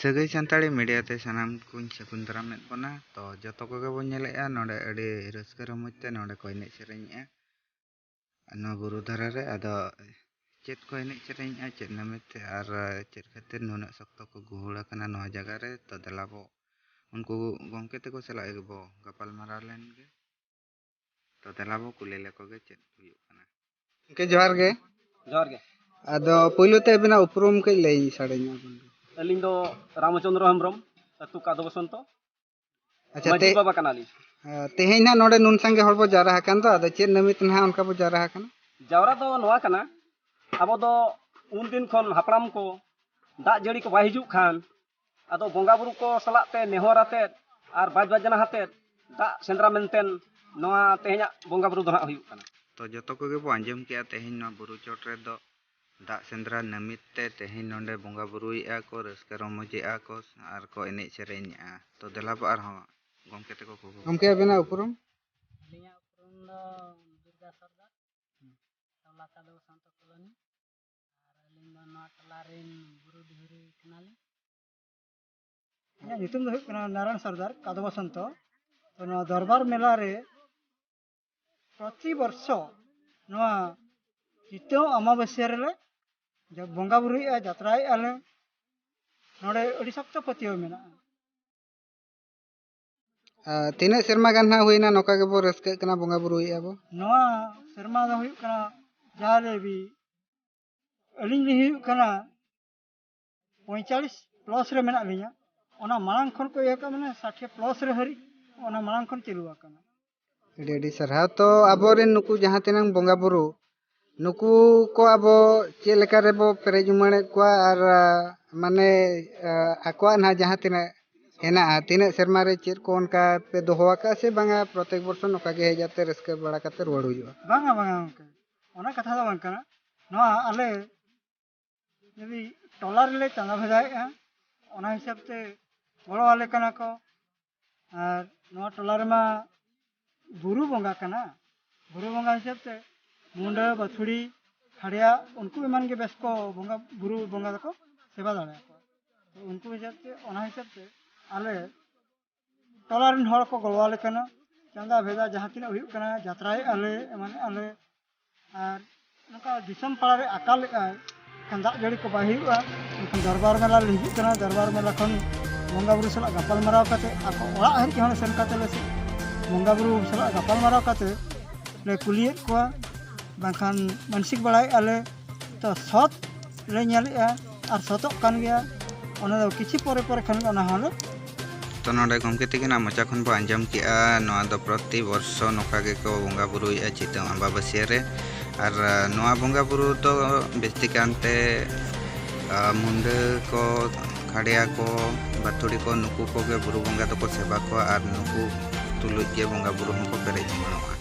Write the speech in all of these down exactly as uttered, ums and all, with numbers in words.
ᱥᱟᱹᱜᱟᱹᱭ ᱥᱟᱱᱛᱟᱲᱤ ᱢᱤᱰᱤᱭᱟ ᱛᱮ ᱥᱟᱱᱟᱢ ᱠᱚᱧ ᱥᱟᱹᱜᱩᱱ ᱫᱟᱨᱟᱢᱮᱫ ᱵᱚᱱᱟ᱾ ᱛᱚ, ᱡᱚᱛᱚ ᱠᱚᱜᱮ ᱵᱚᱱ ᱧᱮᱞᱮᱫᱼᱟ ᱱᱚᱰᱮ ᱟᱹᱰᱤ ᱨᱟᱹᱥᱠᱟᱹ ᱨᱚᱢᱚᱡᱽ ᱛᱮ ᱱᱚᱰᱮ ᱠᱚ ᱮᱱᱮᱡ ᱥᱮᱨᱮᱧᱮᱫᱼᱟ ᱱᱚᱣᱟ ᱵᱩᱨᱩ ᱫᱷᱟᱨᱮ ᱨᱮ᱾ ᱟᱫᱚ ᱪᱮᱫ ᱠᱚ ᱮᱱᱮᱡ ᱥᱮᱨᱮᱧᱮᱫᱼᱟ, ᱪᱮᱫ ᱱᱟᱹᱢᱤᱛ ᱛᱮ, ᱟᱨ ᱪᱮᱫ ᱠᱷᱟᱹᱛᱤᱨ ᱱᱩᱱᱟᱹᱜ ᱥᱚᱠᱛᱚ ᱠᱚ ᱜᱩᱦᱩᱲ ᱟᱠᱟᱱᱟ ᱱᱚᱣᱟ ᱡᱟᱭᱜᱟ ᱨᱮ? ᱛᱚ, ᱫᱮᱞᱟ ᱵᱚ ᱩᱱᱠᱩ ᱜᱚᱢᱠᱮ ᱛᱟᱠᱚ ᱥᱟᱞᱟᱜ ᱜᱮᱵᱚ ᱜᱟᱯᱟᱞ ᱢᱟᱨᱟᱣ ᱞᱮᱱ ᱜᱮ᱾ ᱛᱚ, ᱫᱮᱞᱟ ᱵᱚ ᱠᱩᱞᱤ ᱞᱮᱠᱚ ᱜᱮ ᱪᱮᱫ ᱦᱩᱭᱩᱜ ᱠᱟᱱᱟ᱾ ᱜᱚᱢᱠᱮ, ᱡᱚᱦᱟᱨ ᱜᱮ᱾ ᱡᱚᱦᱟᱨ ᱜᱮ᱾ ᱟᱫᱚ ᱯᱳᱭᱞᱳ ᱛᱮ ᱟᱵᱤᱱᱟᱜ ᱩᱯᱨᱩᱢ ᱠᱟᱹᱡ ᱞᱟᱹᱭ ᱥᱟᱰᱮ ᱧᱚᱜ ᱵᱤᱱ᱾ ᱟᱹᱞᱤᱧ ᱫᱚ ᱨᱟᱢᱪᱚᱸᱫᱽᱨᱚ ᱦᱮᱢᱵᱨᱚᱢ, ᱟᱹᱛᱩ ᱠᱟᱫᱚ ᱵᱚᱥᱚᱱᱛᱚ, ᱟᱪᱪᱷᱟ, ᱢᱟᱹᱡᱷᱤ ᱛᱮ-, ᱵᱟᱵᱟ ᱠᱟᱱᱟᱞᱤᱧ᱾ ᱦᱮᱸ, ᱛᱮᱦᱮᱧ ᱱᱟᱦᱟᱜ ᱱᱚᱰᱮ ᱱᱩᱱ ᱥᱟᱸᱜᱮ ᱦᱚᱲ ᱵᱚ ᱡᱟᱣᱨᱟ ᱟᱠᱟᱱ ᱫᱚ, ᱟᱫᱚ ᱪᱮᱫ ᱱᱟᱹᱢᱤᱛ ᱱᱟᱦᱟᱜ ᱚᱱᱠᱟ ᱵᱚ ᱡᱟᱣᱨᱟ ᱟᱠᱟᱱᱟ? ᱡᱟᱣᱨᱟ ᱫᱚ ᱱᱚᱣᱟ ᱠᱟᱱᱟ, ᱟᱵᱚ ᱫᱚ ᱩᱱᱫᱤᱱ ᱠᱷᱚᱱ ᱦᱟᱯᱲᱟᱢ ᱠᱚ ᱫᱟᱜ ᱡᱟᱹᱲᱤ ᱠᱚ ᱵᱟᱭ ᱦᱤᱡᱩᱜ ᱠᱷᱟᱱ, ᱟᱫᱚ ᱵᱚᱸᱜᱟ ᱵᱩᱨᱩ ᱠᱚ ᱥᱟᱞᱟᱜ ᱛᱮ ᱱᱮᱦᱚᱨ ᱟᱛᱮᱫ ᱟᱨ ᱵᱟᱡᱽ ᱵᱟᱡᱽᱱᱟ ᱟᱛᱮᱫ ᱫᱟᱜ ᱥᱮᱸᱫᱽᱨᱟ ᱢᱮᱱᱛᱮ ᱱᱚᱣᱟ ᱛᱮᱦᱮᱧᱟᱜ ᱵᱚᱸᱜᱟ ᱵᱩᱨᱩ ᱫᱚ ᱱᱟᱦᱟᱜ ᱦᱩᱭᱩᱜ ᱠᱟᱱᱟ᱾ ᱛᱚ, ᱡᱚᱛᱚ ᱠᱚᱜᱮ ᱵᱚ ᱟᱸᱡᱚᱢ ᱠᱮᱜᱼᱟ, ᱛᱮᱦᱮᱧ ᱱᱚᱣᱟ ᱵᱩᱨᱩ ᱪᱚᱴ ᱨᱮᱫᱚ ᱫᱟᱜ ᱥᱮᱸᱫᱽᱨᱟ ᱱᱟᱹᱢᱤᱛ ᱛᱮ ᱛᱮᱦᱮᱧ ᱱᱚᱰᱮ ᱵᱚᱸᱜᱟ ᱵᱩᱨᱩᱭᱮᱜᱼᱟ ᱠᱚ, ᱨᱟᱹᱥᱠᱟᱹ ᱨᱚᱢᱚᱡᱮᱜᱼᱟ ᱠᱚ ᱟᱨ ᱠᱚ ᱮᱱᱮᱡ ᱥᱮᱨᱮᱧᱮᱜᱼᱟ᱾ ᱛᱚ, ᱫᱮᱞᱟ ᱵᱚ ᱟᱨᱦᱚᱸ ᱜᱚᱢᱠᱮ ᱛᱟᱠᱚ ᱠᱚ ᱜᱚᱢᱠᱮ, ᱟᱵᱮᱱᱟᱜ ᱩᱯᱨᱩᱢ? ᱟᱹᱞᱤᱧᱟᱜ ᱩᱯᱨᱩᱢ ᱫᱚ ᱫᱩᱨᱜᱟ ᱥᱚᱨᱫᱟᱨ, ᱴᱚᱞᱟ ᱠᱟᱫᱚ ᱥᱟᱱᱛᱚ ᱠᱚᱞᱚᱱᱤ᱾ ᱟᱨ ᱟᱹᱞᱤᱧ ᱫᱚ ᱱᱚᱣᱟ ᱴᱚᱞᱟ ᱨᱮᱱ ᱵᱩᱨᱩ ᱰᱤᱦᱩᱨᱤ ᱠᱟᱱᱟᱞᱤᱧ᱾ ᱤᱧᱟᱹᱜ ᱧᱩᱛᱩᱢ ᱫᱚ ᱦᱩᱭᱩᱜ ᱠᱟᱱᱟ ᱱᱟᱨᱟᱭᱚᱱ ᱥᱚᱨᱫᱟᱨ, ᱠᱟᱫᱚ ᱵᱚᱥᱚᱱᱛᱚ᱾ ᱛᱚ, ᱱᱚᱣᱟ ᱫᱚᱨᱵᱟᱨ ᱢᱮᱞᱟ ᱨᱮ ᱯᱨᱚᱛᱤ ᱵᱚᱨᱥᱚ ᱱᱚᱣᱟ ᱪᱤᱛᱟᱹᱣ ᱟᱢᱟᱵᱟᱹᱥᱭᱟᱹ ᱨᱮᱞᱮ ᱡᱟ-, ᱵᱚᱸᱜᱟ ᱵᱩᱨᱩᱭᱮᱫᱼᱟ, ᱡᱟᱛᱨᱟᱭᱮᱫᱼᱟ ᱞᱮ᱾ ᱱᱚᱰᱮ ᱟᱹᱰᱤ ᱥᱚᱠᱛᱚ ᱯᱟᱹᱛᱭᱟᱹᱣ ᱢᱮᱱᱟᱜᱼᱟ᱾ ᱟᱨ ᱛᱤᱱᱟᱹᱜ ᱥᱮᱨᱢᱟ ᱜᱟᱱ ᱱᱟᱦᱟᱜ ᱦᱩᱭᱱᱟ ᱱᱚᱝᱠᱟ ᱜᱮᱵᱚ ᱨᱟᱹᱥᱠᱟᱹᱜ ᱠᱟᱱᱟ, ᱵᱚᱸᱜᱟ ᱵᱩᱨᱩᱭᱮᱫᱼᱟ ᱵᱚ? ᱱᱚᱣᱟ ᱥᱮᱨᱢᱟ ᱫᱚ ᱦᱩᱭᱩᱜ ᱠᱟᱱᱟ ᱡᱟᱦᱟᱸ ᱞᱟᱹᱭ ᱵᱤ-, ᱟᱹᱞᱤᱧ ᱞᱤᱧ ᱦᱩᱭᱩᱜ ᱠᱟᱱᱟ ᱯᱚᱸᱭᱛᱟᱞᱞᱤᱥ ᱯᱞᱟᱥ ᱨᱮ ᱢᱮᱱᱟᱜ ᱞᱤᱧᱟ᱾ ᱚᱱᱟ ᱢᱟᱲᱟᱝ ᱠᱷᱚᱱ ᱠᱚ ᱤᱭᱟᱹ ᱠᱟᱜ, ᱢᱟᱱᱮ ᱥᱟᱴᱷᱮ ᱯᱞᱟᱥ ᱨᱮ ᱦᱟᱹᱨᱤᱡ ᱚᱱᱟ ᱢᱟᱲᱟᱝ ᱠᱷᱚᱱ ᱪᱟᱹᱞᱩ ᱟᱠᱟᱱᱟ᱾ ᱟᱹᱰᱤ ᱟᱹᱰᱤ ᱥᱟᱨᱦᱟᱣ᱾ ᱛᱚ, ᱟᱵᱚᱨᱮᱱ ᱱᱩᱠᱩ ᱡᱟᱦᱟᱸ ᱛᱤᱱᱟᱹᱝ ᱵᱚᱸᱜᱟ ᱵᱩᱨᱩ, ᱱᱩᱠᱩ ᱠᱚ ᱟᱵᱚ ᱪᱮᱫ ᱞᱮᱠᱟ ᱨᱮᱵᱚ ᱯᱮᱨᱮᱡ ᱩᱢᱟᱹᱲᱮᱫ ᱠᱚᱣᱟ? ᱟᱨ, ᱟ, ᱢᱟᱱᱮ, ᱟ, ᱟᱠᱚᱣᱟᱜ ᱱᱟᱦᱟᱜ ᱡᱟᱦᱟᱸ ᱛᱤᱱᱟᱹᱜ ᱦᱮᱱᱟᱜᱼᱟ, ᱛᱤᱱᱟᱹᱜ ᱥᱮᱨᱢᱟ ᱨᱮ ᱪᱮᱫ ᱠᱚ ᱚᱱᱠᱟ ᱯᱮ ᱫᱚᱦᱚ ᱟᱠᱟᱫᱼᱟ ᱥᱮ ᱵᱟᱝᱟ, ᱯᱨᱚᱛᱮᱠ ᱵᱚᱨᱥᱚ ᱱᱚᱝᱠᱟ ᱜᱮ ᱦᱮᱡ ᱠᱟᱛᱮ ᱨᱟᱹᱥᱠᱟᱹ ᱵᱟᱲᱟ ᱠᱟᱛᱮ ᱨᱩᱣᱟᱹᱲ ᱦᱩᱭᱩᱜᱼᱟ? ᱵᱟᱝᱟ, ᱵᱟᱝᱟ ᱜᱚᱢᱠᱮ, ᱚᱱᱟ ᱠᱟᱛᱷᱟ ᱫᱚ ᱵᱟᱝ ᱠᱟᱱᱟ᱾ ᱱᱚᱣᱟ ᱟᱞᱮ ᱡᱩᱫᱤ ᱴᱚᱞᱟ ᱨᱮᱞᱮ ᱪᱟᱸᱫᱟ ᱵᱷᱮᱫᱟᱭᱮᱫᱼᱟ, ᱚᱱᱟ ᱦᱤᱥᱟᱹᱵ ᱛᱮ ᱜᱚᱲᱚ ᱟᱞᱮ ᱠᱟᱱᱟ ᱠᱚ᱾ ᱟᱨ ᱱᱚᱣᱟ ᱴᱚᱞᱟ ᱨᱮᱢᱟ ᱵᱩᱨᱩ ᱵᱚᱸᱜᱟ ᱠᱟᱱᱟ, ᱵᱩᱨᱩ ᱵᱚᱸᱜᱟ ᱦᱤᱥᱟᱹᱵ ᱛᱮ ᱢᱩᱰᱟᱹ, ᱵᱟᱹᱛᱷᱩᱲᱤ, ᱠᱷᱟᱲᱭᱟ, ᱩᱱᱠᱩ ᱮᱢᱟᱱ ᱜᱮ ᱵᱮᱥ ᱠᱚ ᱵᱚᱸᱜᱟ, ᱵᱩᱨᱩ ᱵᱚᱸᱜᱟ ᱫᱚᱠᱚ ᱥᱮᱵᱟ ᱫᱟᱲᱮᱭᱟᱠᱚᱣᱟ᱾ ᱩᱱᱠᱩ ᱦᱤᱥᱟᱹᱵ ᱛᱮ, ᱚᱱᱟ ᱦᱤᱥᱟᱹᱵ ᱛᱮ ᱟᱞᱮ ᱴᱚᱞᱟ ᱨᱮᱱ ᱦᱚᱲ ᱠᱚ ᱜᱚᱲᱚᱣᱟᱞᱮ ᱠᱟᱱᱟ᱾ ᱪᱟᱸᱫᱟ ᱵᱷᱮᱫᱟ ᱡᱟᱦᱟᱸ ᱛᱤᱱᱟᱹᱜ ᱦᱩᱭᱩᱜ ᱠᱟᱱᱟ, ᱡᱟᱛᱨᱟᱭᱮᱫᱼᱟ ᱞᱮ, ᱮᱢᱟᱱᱮᱫᱼᱟ ᱞᱮ᱾ ᱟᱨ ᱱᱚᱝᱠᱟ ᱫᱤᱥᱚᱢ ᱯᱟᱲᱟ ᱨᱮ ᱟᱠᱟᱞᱮᱫᱼᱟᱭ, ᱮᱱᱠᱷᱟᱱ ᱫᱟᱜ ᱡᱟᱹᱲᱤ ᱠᱚ ᱵᱟᱭ ᱦᱩᱭᱩᱜᱼᱟ᱾ ᱮᱱᱠᱷᱟᱱ ᱫᱚᱨᱵᱟᱨ ᱢᱮᱞᱟ ᱞᱮ ᱦᱤᱡᱩᱜ ᱠᱟᱱᱟ᱾ ᱫᱚᱨᱵᱟᱨ ᱢᱮᱞᱟ ᱠᱷᱚᱱ ᱵᱚᱸᱜᱟ ᱵᱩᱨᱩ ᱥᱟᱞᱟᱜ ᱜᱟᱯᱟᱞ ᱢᱟᱨᱟᱣ ᱠᱟᱛᱮ, ᱟᱠᱚ ᱚᱲᱟᱜ ᱦᱟᱹᱨᱤᱡ ᱦᱚᱸ ᱥᱮᱱ ᱠᱟᱛᱮ ᱞᱮ ᱵᱚᱸᱜᱟ ᱵᱩᱨᱩ ᱥᱟᱞᱟᱜ ᱜᱟᱯᱟᱞ ᱢᱟᱨᱟᱣ ᱠᱟᱛᱮ ᱞᱮ ᱠᱩᱞᱤᱭᱮᱫ ᱠᱚᱣᱟ, ᱵᱟᱝᱠᱷᱟᱱ ᱢᱟᱱᱥᱤᱠ ᱵᱟᱲᱟᱭᱮᱫᱼᱟ ᱞᱮ᱾ ᱛᱚ ᱥᱚᱛ ᱞᱮ ᱧᱮᱞᱮᱫᱼᱟ ᱟᱨ ᱥᱚᱛᱚᱜ ᱠᱟᱱ ᱜᱮᱭᱟ᱾ ᱚᱱᱟ ᱫᱚ ᱠᱤᱪᱷᱩ ᱯᱚᱨᱮ ᱯᱚᱨᱮ ᱠᱷᱟᱱ ᱜᱮ ᱚᱱᱟ ᱦᱚᱸᱞᱮ ᱛᱚ ᱱᱚᱰᱮ ᱜᱚᱢᱠᱮ ᱛᱟᱹᱠᱤᱱᱟᱜ ᱢᱚᱪᱟ ᱠᱷᱚᱱ ᱵᱚ ᱟᱸᱡᱚᱢ ᱠᱮᱜᱼᱟ, ᱱᱚᱣᱟ ᱫᱚ ᱯᱨᱚᱛᱤ ᱵᱚᱨᱥᱚ ᱱᱚᱝᱠᱟ ᱜᱮᱠᱚ ᱵᱚᱸᱜᱟ ᱵᱩᱨᱩᱭᱮᱫᱼᱟ ᱪᱤᱛᱟᱹᱢ ᱟᱢᱵᱟᱵᱟᱹᱥᱭᱟᱹ ᱨᱮ᱾ ᱟᱨ ᱱᱚᱣᱟ ᱵᱚᱸᱜᱟ ᱵᱩᱨᱩ ᱫᱚ ᱵᱮᱥᱛᱤ ᱠᱟᱱᱛᱮ ᱢᱩᱱᱰᱟᱹ ᱠᱚ, ᱠᱷᱟᱰᱭᱟ ᱠᱚ, ᱵᱟᱹᱛᱷᱩᱲᱤ ᱠᱚ, ᱱᱩᱠᱩ ᱠᱚᱜᱮ ᱵᱩᱨᱩ ᱵᱚᱸᱜᱟ ᱫᱚᱠᱚ ᱥᱮᱵᱟ ᱠᱚᱣᱟ ᱟᱨ ᱱᱩᱠᱩ ᱛᱩᱞᱩᱡ ᱜᱮ ᱵᱚᱸᱜᱟ ᱵᱩᱨᱩ ᱦᱚᱸᱠᱚ ᱯᱮᱨᱮᱡ ᱡᱤᱢᱟᱹᱲᱚᱜᱼᱟ᱾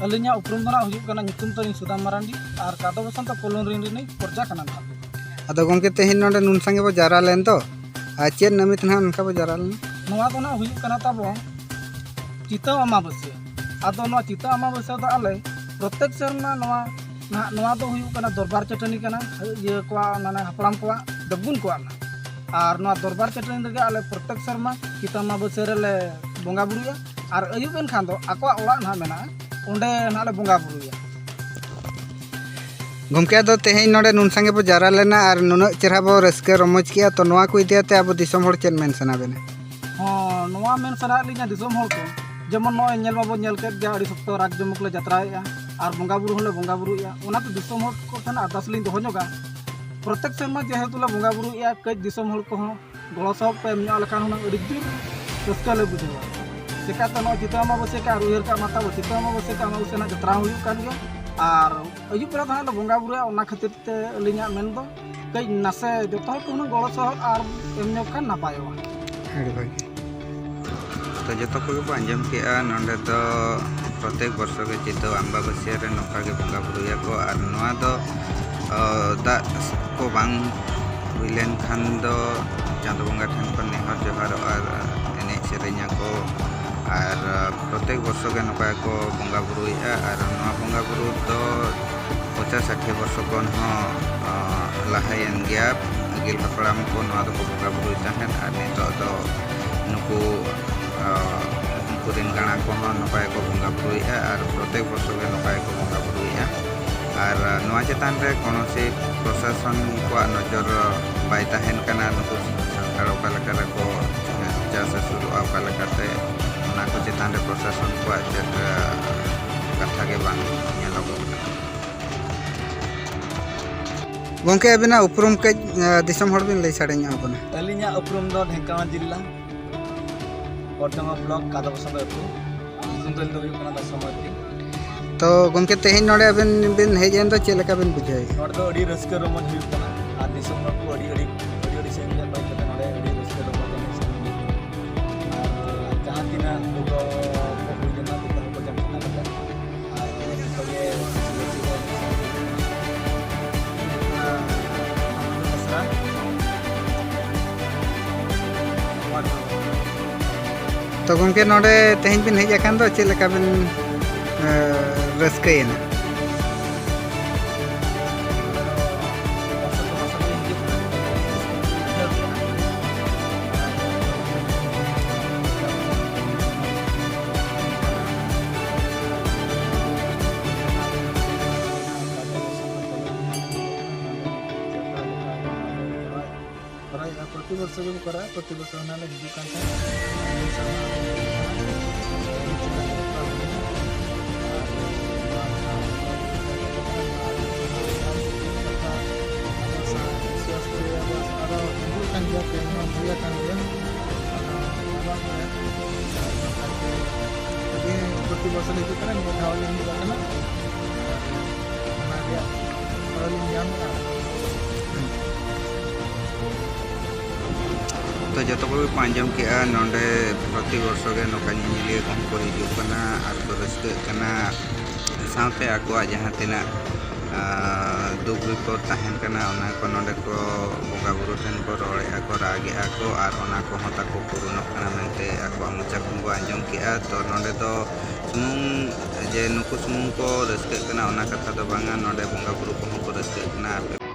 ᱟᱹᱞᱤᱧᱟᱜ ᱩᱯᱨᱩᱢ ᱫᱚ ᱱᱟᱜ ᱦᱩᱭᱩᱜ ᱠᱟᱱᱟ, ᱧᱩᱛᱩᱢ ᱛᱟᱹᱞᱤᱧ ᱥᱩᱫᱟᱢ ᱢᱟᱨᱟᱱᱰᱤ ᱟᱨ ᱠᱟᱫᱚ ᱵᱚᱥᱚᱱᱛᱚ ᱠᱚᱞᱚᱱ ᱨᱤᱱ ᱨᱤᱱᱤᱡ ᱯᱨᱚᱡᱟ ᱠᱟᱱᱟ ᱱᱟᱦᱟᱜ᱾ ᱟᱫᱚ ᱜᱚᱢᱠᱮ, ᱛᱮᱦᱮᱧ ᱱᱚᱰᱮ ᱱᱩᱱ ᱥᱟᱸᱜᱮ ᱵᱚ ᱡᱟᱣᱨᱟ ᱞᱮᱱ ᱫᱚ, ᱟᱨ ᱪᱮᱫ ᱱᱟᱹᱢᱤᱛ ᱱᱟᱦᱟᱜ ᱚᱱᱠᱟ ᱵᱚ ᱡᱟᱣᱨᱟ ᱞᱮᱱᱟ? ᱱᱚᱣᱟ ᱫᱚ ᱱᱟᱜ ᱦᱩᱭᱩᱜ ᱠᱟᱱᱟ ᱛᱟᱵᱚ ᱪᱤᱛᱟᱹ ᱟᱢᱟᱵᱟᱹᱥᱭᱟᱹ᱾ ᱟᱫᱚ ᱱᱚᱣᱟ ᱪᱤᱛᱟᱹ ᱟᱢᱟᱵᱟᱹᱥᱭᱟᱹ ᱫᱚ ᱟᱞᱮ ᱯᱨᱚᱛᱮᱠ ᱥᱮᱨᱢᱟ ᱱᱚᱣᱟ ᱱᱟᱦᱟᱜ, ᱱᱚᱣᱟ ᱫᱚ ᱦᱩᱭᱩᱜ ᱠᱟᱱᱟ ᱫᱚᱨᱵᱟᱨ ᱪᱟᱹᱴᱟᱹᱱᱤ ᱠᱟᱱᱟ, ᱤᱭᱟᱹ ᱠᱚᱣᱟᱜ, ᱢᱟᱱᱮ ᱦᱟᱯᱲᱟᱢ ᱠᱚᱣᱟᱜ, ᱫᱮᱵᱜᱩᱱ ᱠᱚᱣᱟᱜ ᱱᱟᱦᱟᱜ᱾ ᱟᱨ ᱱᱚᱣᱟ ᱫᱚᱨᱵᱟᱨ ᱪᱟᱹᱴᱟᱹᱱᱤ ᱨᱮᱜᱮ ᱟᱞᱮ ᱯᱨᱚᱛᱮᱠ ᱥᱮᱨᱢᱟ ᱪᱤᱛᱟᱹ ᱟᱢᱟᱵᱟᱹᱥᱭᱟᱹ ᱨᱮᱞᱮ ᱵᱚᱸᱜᱟ ᱵᱩᱨᱩᱭᱟ᱾ ᱟᱨ ᱟᱹᱭᱩᱵ ᱮᱱᱠᱷᱟᱱ ᱫᱚ ᱟᱠᱚᱣᱟᱜ ᱚᱲᱟᱜ ᱱᱟᱦᱟᱜ ᱢᱮᱱᱟᱜᱼᱟ, ᱚᱸᱰᱮ ᱱᱟᱦᱟᱜ ᱞᱮ ᱵᱚᱸᱜᱟ ᱵᱩᱨᱩᱭᱟ᱾ ᱜᱚᱢᱠᱮ, ᱟᱫᱚ ᱛᱮᱦᱮᱧ ᱱᱚᱰᱮ ᱱᱩᱱ ᱥᱟᱸᱜᱮ ᱵᱚ ᱡᱟᱣᱨᱟ ᱞᱮᱱᱟ ᱟᱨ ᱱᱩᱱᱟᱹᱜ ᱪᱮᱦᱨᱟ ᱵᱚ ᱨᱟᱹᱥᱠᱟᱹ ᱨᱚᱢᱚᱡᱽ ᱠᱮᱜᱼᱟ, ᱛᱚ ᱱᱚᱣᱟ ᱠᱚ ᱤᱫᱤ ᱠᱟᱛᱮ ᱟᱵᱚ ᱫᱤᱥᱚᱢ ᱦᱚᱲ ᱪᱮᱫ ᱢᱮᱱ ᱥᱟᱱᱟ ᱵᱮᱱᱟ? ᱦᱚᱸ, ᱱᱚᱣᱟ ᱢᱮᱱ ᱥᱟᱱᱟᱭᱮᱫ ᱞᱤᱧᱟ ᱫᱤᱥᱚᱢ ᱦᱚᱲ ᱠᱚ, ᱡᱮᱢᱚᱱ ᱱᱚᱜᱼᱚᱭ ᱧᱮᱞ ᱢᱟᱵᱚ ᱧᱮᱞ ᱠᱮᱫ ᱜᱮᱭᱟ, ᱟᱹᱰᱤ ᱥᱚᱠᱛᱚ ᱨᱟᱠ ᱡᱚᱢᱚᱠ ᱞᱮ ᱡᱟᱛᱨᱟᱭᱮᱫᱼᱟ ᱟᱨ ᱵᱚᱸᱜᱟ ᱵᱩᱨᱩ ᱦᱚᱸᱞᱮ ᱵᱚᱸᱜᱟ ᱵᱩᱨᱩᱭᱮᱫᱼᱟ᱾ ᱚᱱᱟᱛᱮ ᱫᱤᱥᱚᱢ ᱦᱚᱲ ᱠᱚ ᱴᱷᱮᱱ ᱟᱨᱫᱟᱥ ᱞᱤᱧ ᱫᱚᱦᱚ ᱧᱚᱜᱟ, ᱯᱨᱚᱛᱮᱠ ᱥᱮᱨᱢᱟ ᱡᱮᱦᱮᱛᱩ ᱞᱮ ᱵᱚᱸᱜᱟ ᱵᱩᱨᱩᱭᱮᱫᱼᱟ, ᱠᱟᱹᱡ ᱫᱤᱥᱚᱢ ᱦᱚᱲ ᱠᱚᱦᱚᱸ ᱜᱚᱲᱚ ᱥᱚᱦᱚᱫ ᱯᱮ ᱮᱢ ᱧᱚᱜ ᱞᱮᱠᱷᱟᱱ ᱦᱩᱱᱟᱹᱝ ᱟᱹᱰᱤ ᱡᱳᱨ ᱨᱟᱹᱥᱠᱟᱹ ᱞᱮ ᱵᱩᱡᱷᱟᱹᱣᱟ᱾ ᱪᱮᱠᱟᱛᱮ ᱱᱚᱣᱟ ᱪᱤᱛᱟᱹ ᱟᱢᱟᱵᱟᱹᱥᱭᱟᱹ ᱠᱮ ᱟᱨ ᱩᱭᱦᱟᱹᱨ ᱠᱟᱜ ᱢᱟ ᱛᱟᱵᱚ, ᱪᱤᱛᱟᱹ ᱟᱢᱟᱵᱟᱹᱥᱭᱟᱹ ᱠᱮ ᱟᱢᱟᱵᱟᱹᱥᱭᱟᱹ ᱨᱮᱱᱟᱜ ᱡᱟᱛᱨᱟ ᱦᱚᱸ ᱦᱩᱭᱩᱜ ᱠᱟᱱ ᱜᱮᱭᱟ ᱟᱨ ᱟᱹᱭᱩᱵ ᱵᱮᱲᱟ ᱫᱚ ᱦᱟᱸᱜ ᱞᱮ ᱵᱚᱸᱜᱟ ᱵᱩᱨᱩᱭᱟ᱾ ᱚᱱᱟ ᱠᱷᱟᱹᱛᱤᱨ ᱛᱮ ᱟᱹᱞᱤᱧᱟᱜ ᱢᱮᱱ ᱫᱚ ᱠᱟᱹᱡ ᱱᱟᱥᱮ ᱡᱚᱛᱚ ᱦᱚᱲ ᱠᱚ ᱦᱩᱱᱟᱹᱝ ᱜᱚᱲᱚ ᱥᱚᱦᱚᱫ ᱟᱨ ᱮᱢ ᱧᱚᱜ ᱠᱷᱟᱱ ᱱᱟᱯᱟᱭᱚᱜᱼᱟ᱾ ᱟᱹᱰᱤ ᱵᱷᱟᱹᱜᱤ᱾ ᱛᱚ ᱡᱚᱛᱚ ᱠᱚᱜᱮ ᱵᱚ ᱟᱸᱡᱚᱢ ᱠᱮᱜᱼᱟ, ᱱᱚᱰᱮ ᱫᱚ ᱯᱨᱚᱛᱮᱠ ᱵᱚᱨᱥᱚ ᱜᱮ ᱪᱤᱛᱟᱹ ᱟᱢᱵᱟᱵᱟᱹᱥᱭᱟᱹ ᱨᱮ ᱱᱚᱝᱠᱟ ᱜᱮ ᱵᱚᱸᱜᱟ ᱵᱩᱨᱩᱭᱟᱠᱚ᱾ ᱟᱨ ᱱᱚᱣᱟ ᱫᱚ, ᱚ, ᱫᱟᱜ ᱠᱚ ᱵᱟᱝ ᱦᱩᱭ ᱞᱮᱱᱠᱷᱟᱱ ᱫᱚ ᱪᱟᱸᱫᱚ ᱵᱚᱸᱜᱟ ᱴᱷᱮᱱ ᱠᱷᱚᱱ ᱱᱮᱦᱚᱨ ᱡᱚᱦᱟᱨᱚᱜ ᱟᱨ ᱮᱱᱮᱡ ᱥᱮᱨᱮᱧ ᱟᱠᱚ᱾ ᱟᱨ ᱯᱨᱚᱛᱮᱠ ᱵᱚᱨᱥᱚ ᱜᱮ ᱱᱚᱝᱠᱟ ᱜᱮᱠᱚ ᱵᱚᱸᱜᱟ ᱵᱩᱨᱩᱭᱮᱫᱼᱟ᱾ ᱟᱨ ᱱᱚᱣᱟ ᱵᱚᱸᱜᱟ ᱵᱩᱨᱩ ᱫᱚ ᱯᱚᱪᱟᱥ ᱥᱟᱴᱷᱤ ᱵᱚᱨᱥᱚ ᱠᱷᱚᱱ ᱦᱚᱸ, ᱚ, ᱞᱟᱦᱟᱭᱮᱱ ᱜᱮᱭᱟ᱾ ᱯᱟᱹᱦᱤᱞ ᱦᱟᱯᱲᱟᱢ ᱠᱚ ᱱᱚᱣᱟ ᱫᱚᱠᱚ ᱵᱚᱸᱜᱟ ᱵᱩᱨᱩᱭ ᱛᱟᱦᱮᱸᱫ, ᱟᱨ ᱱᱤᱛᱚᱜ ᱫᱚ ᱱᱩᱠᱩ, ᱟᱸ, ᱩᱱᱠᱩ ᱨᱮᱱ ᱜᱟᱬᱟ ᱠᱚᱦᱚᱸ ᱱᱚᱝᱠᱟ ᱜᱮᱠᱚ ᱵᱚᱸᱜᱟ ᱵᱩᱨᱩᱭᱮᱫᱼᱟ, ᱟᱨ ᱯᱨᱚᱛᱮᱠ ᱵᱚᱪᱷᱚᱨ ᱜᱮ ᱱᱚᱝᱠᱟ ᱜᱮᱠᱚ ᱵᱚᱸᱜᱟ ᱵᱩᱨᱩᱭᱮᱫᱼᱟ᱾ ᱟᱨ, ᱟᱸ, ᱱᱚᱣᱟ ᱪᱮᱛᱟᱱ ᱨᱮ ᱠᱳᱱᱳ ᱥᱤ ᱯᱨᱚᱥᱟᱥᱚᱱ ᱠᱚᱣᱟᱜ ᱱᱚᱡᱚᱨ ᱵᱟᱭ ᱛᱟᱦᱮᱱ ᱠᱟᱱᱟ, ᱱᱩᱠᱩ ᱥᱟᱱᱛᱟᱲ ᱚᱠᱟ ᱞᱮᱠᱟ ᱨᱮᱠᱚ ᱪᱟᱥ ᱟᱹᱥᱩᱞᱚᱜᱼᱟ, ᱚᱠᱟ ᱞᱮᱠᱟᱛᱮ, ᱚᱱᱟ ᱠᱚ ᱪᱮᱛᱟᱱ ᱨᱮ ᱯᱨᱚᱥᱟᱥᱚᱱ ᱠᱚᱣᱟᱜ ᱪᱮᱫ, ᱟᱸ, ᱠᱟᱛᱷᱟ ᱜᱮ ᱵᱟᱝ ᱧᱮᱞᱚᱜᱚᱜ ᱠᱟᱱᱟ᱾ ᱜᱚᱢᱠᱮ, ᱟᱹᱵᱤᱱᱟᱜ ᱩᱯᱨᱩᱢ ᱠᱟᱹᱡ, ᱟᱸ, ᱫᱤᱥᱚᱢ ᱦᱚᱲ ᱵᱤᱱ ᱞᱟᱹᱭ ᱥᱟᱰᱮ ᱧᱚᱜ ᱟᱵᱚᱱᱟ? ᱟᱹᱞᱤᱧᱟᱜ ᱩᱯᱨᱩᱢ ᱫᱚ ᱰᱷᱮᱝᱠᱟᱱᱟ ᱡᱤᱞᱟ, ᱵᱚᱨᱫᱷᱚᱢᱟᱱ ᱵᱞᱚᱠ, ᱠᱟᱫᱟ ᱵᱚᱥᱚᱱᱛ ᱟᱹᱛᱩ᱾ ᱧᱩᱛᱩᱢ ᱛᱟᱹᱞᱤᱧ ᱫᱚ ᱦᱩᱭᱩᱜ ᱠᱟᱱᱟ ᱫᱟᱥᱚ ᱢᱟᱨᱰᱤ᱾ ᱛᱚ ᱜᱚᱢᱠᱮ, ᱛᱮᱦᱮᱧ ᱱᱚᱰᱮ ᱟᱵᱮᱱ ᱵᱮᱱ ᱦᱮᱡ ᱮᱱ ᱫᱚ ᱪᱮᱫ ᱞᱮᱠᱟ ᱵᱮᱱ ᱵᱩᱡᱷᱟᱹᱣᱮᱫᱼᱟ? ᱱᱚᱰᱮ ᱫᱚ ᱟᱹᱰᱤ ᱨᱟᱹᱥᱠᱟᱹ ᱨᱚᱢᱚᱡᱽ ᱦᱩᱭᱩᱜ ᱠᱟᱱᱟ, ᱟᱨ ᱫᱤᱥᱚᱢ ᱦᱚᱲ ᱠᱚ ᱟᱹᱰᱤ, ᱟᱹᱰᱤ, ᱟᱹᱰᱤ, ᱟᱹᱰᱤ ᱥᱟᱺᱜᱤᱧ ᱨᱮ ᱵᱟᱭ ᱠᱟᱛᱮ ᱱᱚᱰᱮ ᱟᱹᱰᱤ ᱨᱟᱹᱥᱠᱟᱹ ᱨᱚᱢᱚᱡᱽ ᱮᱱᱮᱡ ᱥᱮᱨᱮᱧ ᱦᱩᱭᱩᱜ ᱠᱟᱱᱟ᱾ ᱟᱨ ᱡᱟᱦᱟᱸ ᱛᱤᱱᱟᱹᱜ ᱫᱩᱠ ᱠᱚ ᱦᱩᱭ ᱞᱮᱱᱟ, ᱫᱩᱠ ᱠᱚ ᱡᱚᱢ ᱪᱟᱞᱟᱜ ᱠᱟᱛᱮ, ᱟᱨ ᱮᱱᱮᱡ ᱡᱚᱛᱚ ᱜᱮ ᱠᱩᱥᱤ ᱨᱟᱹᱥᱠᱟᱹ ᱜᱮ ᱮᱱᱮᱡ ᱥᱮᱨᱮᱧ ᱦᱩᱭᱩᱜ ᱠᱟᱱᱟ᱾ ᱟᱨ ᱟᱢᱟᱜ ᱫᱚ ᱟᱥᱲᱟ? ᱛᱚ ᱜᱚᱢᱠᱮ, ᱱᱚᱰᱮ ᱛᱮᱦᱮᱧ ᱵᱤᱱ ᱦᱮᱡ ᱟᱠᱟᱱ ᱫᱚ, ᱪᱮᱫ ᱞᱮᱠᱟ ᱵᱤᱱ, ᱮ, ᱨᱟᱹᱥᱠᱟᱹᱭᱮᱱᱟ? ᱠᱚᱨᱟᱣᱮᱫᱼᱟ, ᱯᱨᱚᱛᱤ ᱵᱚᱨᱥᱚ ᱜᱮᱵᱚ ᱠᱚᱨᱟᱣᱟ, ᱯᱨᱚᱛᱤ ᱵᱚᱨᱥᱚ ᱚᱱᱟ ᱞᱮ ᱦᱤᱡᱩᱜ ᱠᱟᱱ ᱛᱟᱦᱮᱸᱫ᱾ ᱟᱫᱚ ᱥᱟ-, ᱥᱟᱥᱛᱷᱚ ᱟᱵᱚ ᱟᱨᱚ ᱦᱤᱡᱩᱜ ᱠᱟᱱ ᱜᱮᱭᱟ, ᱛᱮᱦᱮᱧ ᱦᱚᱸ ᱦᱩᱭ ᱟᱠᱟᱱ ᱜᱮᱭᱟ᱾ ᱟᱫᱚ ᱟᱞᱚᱢ ᱞᱟᱹᱭᱟ, ᱟᱹᱰᱤ ᱯᱨᱚᱛᱤ ᱵᱚᱨᱥᱚ ᱞᱮ ᱦᱤᱡᱩᱜ ᱠᱟᱱᱟ, ᱱᱤᱭᱟᱹ ᱫᱷᱟᱣ ᱞᱮ ᱦᱤᱡᱩᱜ ᱠᱟᱱᱟ᱾ ᱚᱱᱟ ᱨᱮᱭᱟᱜ ᱯᱷᱚᱞ ᱤᱧ ᱧᱟᱢ ᱮᱫᱟ᱾ ᱛᱚ ᱡᱚᱛᱚ ᱠᱚᱜᱮ ᱠᱚ ᱟᱸᱡᱚᱢ ᱠᱮᱜᱼᱟ, ᱱᱚᱰᱮ ᱯᱨᱚᱛᱤ ᱵᱚᱨᱥᱚ ᱜᱮ ᱱᱚᱝᱠᱟ ᱧᱮᱧᱮᱞᱤᱭᱟᱹ ᱠᱚᱦᱚᱸ ᱠᱚ ᱦᱤᱡᱩᱜ ᱠᱟᱱᱟ ᱟᱨ ᱠᱚ ᱨᱟᱹᱥᱠᱟᱹᱜ ᱠᱟᱱᱟ᱾ ᱥᱟᱶᱛᱮ ᱟᱠᱚᱣᱟᱜ ᱡᱟᱦᱟᱸ ᱛᱤᱱᱟᱹᱜ, ᱟᱸ, ᱫᱩᱠ ᱵᱤᱯᱚᱫ ᱛᱟᱦᱮᱱ ᱠᱟᱱᱟ, ᱚᱱᱟ ᱠᱚ ᱱᱚᱰᱮ ᱠᱚ ᱵᱚᱸᱜᱟ ᱵᱩᱨᱩ ᱴᱷᱮᱱ ᱠᱚ ᱨᱚᱲᱮᱜᱼᱟ ᱠᱚ, ᱨᱟᱜᱮᱜᱼᱟ ᱠᱚ, ᱟᱨ ᱚᱱᱟ ᱠᱚᱦᱚᱸ ᱛᱟᱠᱚ ᱯᱩᱨᱩᱱᱚᱜ ᱠᱟᱱᱟ ᱢᱮᱱᱛᱮ ᱟᱠᱚᱣᱟᱜ ᱢᱚᱪᱟ ᱠᱷᱚᱱ ᱵᱚ ᱟᱸᱡᱚᱢ ᱠᱮᱜᱼᱟ᱾ ᱛᱚ ᱱᱚᱰᱮ ᱫᱚ ᱥᱩᱢᱩᱝ ᱡᱮ ᱱᱩᱠᱩ ᱥᱩᱢᱩᱝ ᱠᱚ ᱨᱟᱹᱥᱠᱟᱹᱜ ᱠᱟᱱᱟ, ᱚᱱᱟ ᱠᱟᱛᱷᱟ ᱫᱚ ᱵᱟᱝᱟ, ᱱᱚᱰᱮ ᱵᱚᱸᱜᱟ ᱵᱩᱨᱩ ᱠᱚᱦᱚᱸ ᱠᱚ ᱨᱟᱹᱥᱠᱟᱹᱜ ᱠᱟᱱᱟ᱾ ᱟᱯᱮ